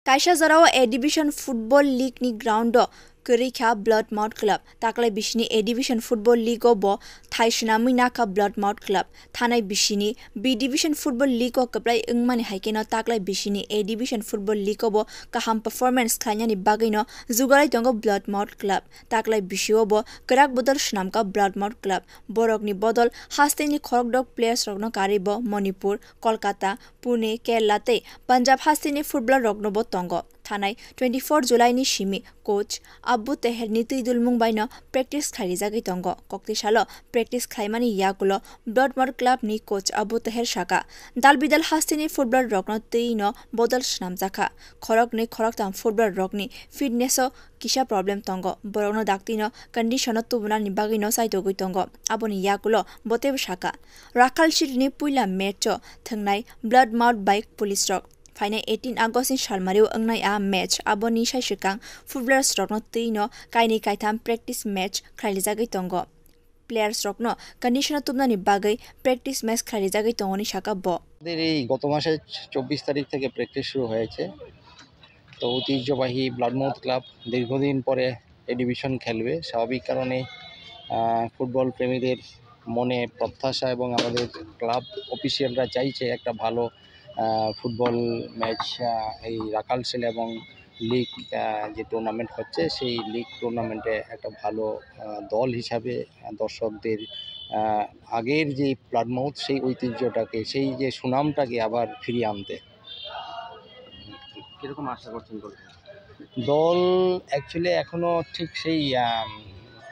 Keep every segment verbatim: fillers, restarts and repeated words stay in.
Kaisa jorao A Division Football League ni ground o kwrwi kha Blood Mouth Club. Taklai bisini A Division Football League o bo thai swnamwi nakha Blood Mouth Club. Thanai bisini B Division Football League o kwplai wngmani hai kheno taklai bisini A Division Football League o bo kaham performance khlainani bagwino jugalai tongo Blood Mouth Club. Taklai bisio bo kwrak bodol swnamkha Blood Mouth Club. Borokni bodol hasteni khorokdok players rokno karwi bo Manipur, Kolkata, Pune, Kerala tei Punjab hasteni footballer rokno bo tongo. Thanai twenty four July ni simi coach Abu Teher ni twi dulmung baino practice khlairijagwi tongo. Kokti salo practice khlaimani yagulo Blood Mouth Club ni coach Abu Teher saka, dal bidal hasteni footballer rokno twi no bodol swnamjakha. Khoroknwi khoroktham footballer rokni fitness o kisa problem tongo. Borokno daktino condition o tubunani bagwino chaitogwi tongo. Aboni yagulo bo teibo saka, Rakhal City ni puila match o thwngnai Blood Mouth bai police rok. Phainai eighteen August ni salmari o wngnai a match. Aboni sai swkang footballers rokno twi no kainwi kaitham practice match khlailijagwi tongo. Players rokno condition o tubnani bagwi practice match khlailijagwi tongoni saka bo. আমাদের এই গত মাসে চব্বিশ তারিখ থেকে প্র্যাকটিস শুরু হয়েছে। তো ঐতিহ্যবাহী ব্লাডমাউথ ক্লাব দীর্ঘদিন পরে এ ডিভিশন খেলবে। স্বাভাবিক কারণে, আহ, ফুটবল প্রেমীদের মনে প্রত্যাশা এবং আমাদের ক্লাব অফিসিয়ালরা চাইছে একটা ভালো, আহ, ফুটবল ম্যাচ, আহ, এই রাখাল সেল এবং লিগ, আহ, যে টুর্নামেন্ট হচ্ছে, সেই লিগ টুর্নামেন্টে একটা ভালো, আহ, দল হিসাবে, আহ, দর্শকদের, আহ, আগের যে প্লাডমাউথ, সেই ঐতিহ্যটাকে, সেই যে সুনামটাকে আবার ফিরিয়ে আনতে। কিরকম আশা করছেন দলকে? দল অ্যাকচুয়ালি এখনো ঠিক সেই, আম,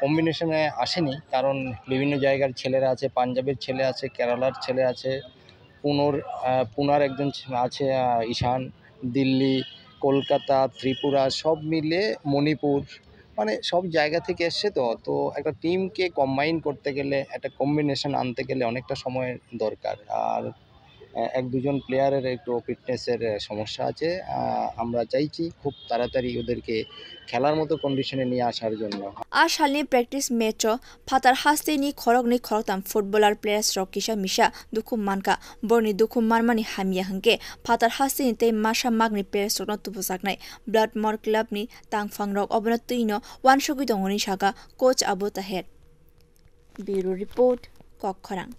কম্বিনেশনে আসেনি, কারণ বিভিন্ন জায়গার ছেলেরা আছে, পাঞ্জাবের ছেলে আছে, কেরালার ছেলে আছে, পুনর, আহ, পুনার একজন ছে-, আছে, আহ, ঈশান, দিল্লি, কলকাতা, ত্রিপুরা, সব মিলে মণিপুর, মানে সব জায়গা থেকে এসছে তো। তো একটা টিমকে কম্বাইন করতে গেলে, একটা কম্বিনেশন আনতে গেলে অনেকটা সময় দরকার। আর, আহ, এক দুজন প্লেয়ারের একটু ফিটনেসের, আহ, সমস্যা আছে। আহ, আমরা চাইছি খুব তাড়াতাড়ি ওদেরকে খেলার মতো কন্ডিশনে নিয়ে আসার জন্য। A salni practice match o phatar hasteni khoroknwi khoroktham footballer players rok kisa misa dukhu mankha. Borokni dukhu manmani hamya hwnkhe phatar hasteni tei masa magni players rokno tubujaknai. Bloodmore club ni tangphang rok obono twino uansugwi tongo hwnwi sakha coach Abu Taher. Bureau report, Kokkhorang.